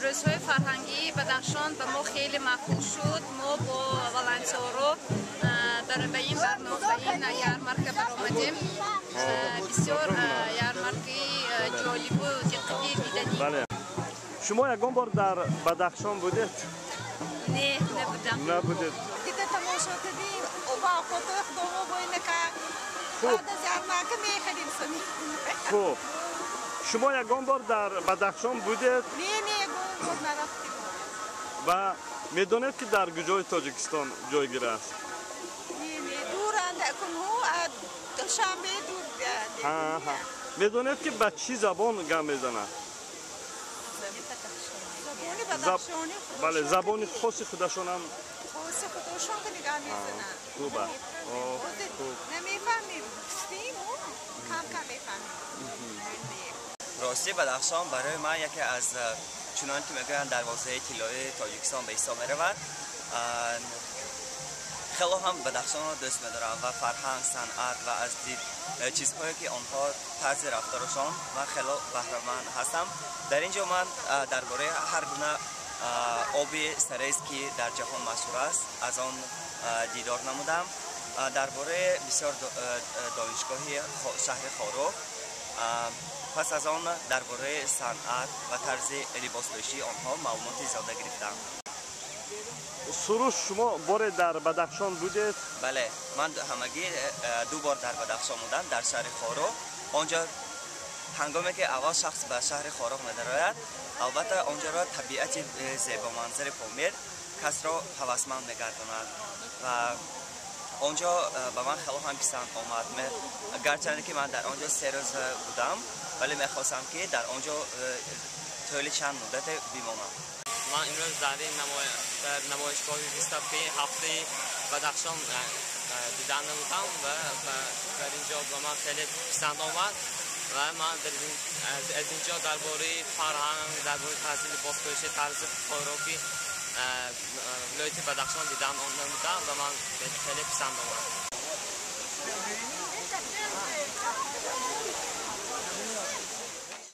Рӯзҳои фарҳангии Бадахшон ба мо хеле маъқул шуд. Мо бо волонтёрҳо ба ин барнома, ба ин ярмарка баромадем. Бисёр ярмаркаи ҷолибу диққати диданӣ. Бале. Шумо ягон бор дар Бадахшон будед? Не, набудам. Набудед. Дида тамошо кардем, ва хотири худомо бо инака. Баъд аз ярмарка мехарем сами. Хуб. Шумо ягон бор дар Бадахшон будед? Не, не, ягон бор нарафтем. Ва медонед, ки дар куҷои Тоҷикистон ҷойгир аст? Не, не, дуранд, акунҳо Душанбе дур. Ҳа. Медонед, ки ба чӣ забон гап мезанад? Забони бадахшонӣ. Бале, забони хоси худашонам. Хоси худашон ки нигоҳ мезананд. Хуб аст. Намефаҳмем, гуфтем, кам кам мефаҳмем. Рости, Бадахшон барои ман яке аз, чунон ки мегӯянд, дарвозаи тиллоии Тоҷикистон ба ҳисоб меравад. Хело ҳам Бадахшонро дӯст медорам ва фарҳанг, санъат ва аз дид чизҳое ки онҳо, тарзи рафторашон, ман хело баҳраманд ҳастам. Дар ин ҷо ман дар бораи ҳар гуна оби сарез, ки дар ҷаҳон машҳур аст, аз он дидор намудам, дар бораи бисёр донишгоҳи шаҳри Хоруғ, пас аз он дар бораи санъат ва тарзи либоспӯшии онҳо маълумоти зиёда гирифтам. Суруш, шумо боре дар Бадахшон будед? Бале, ман ҳамагӣ 2 бор дар Бадахшон будам, дар шаҳри Хоруғ. Он ҷо ҳангоме ки аввал шахс ба шаҳри Хоруғ медарояд, албатта, он ҷоро табиати зебоманзари Помир касро ҳавасманд мегардонад ва он ҷо ба ман хело ҳам писанд омад. Гарчанде ки ман дар он ҷо 3 рӯз будам, вале мехостам, ки дар он ҷо тӯли чанд муддате бимонам. Ман имрӯз дар ин дар намоишгоҳи выставкаи ҳафтаи Бадахшон дидан намудам ва дар ин ҷо ба ман хеле писанд омад ва ман аз ин ҷо дар бораи фарҳанг, дар бораи тарзи либоспӯшӣ, тарзи хӯроки вилояти Бадахшон дидан намудам ва ман хеле писанд омад.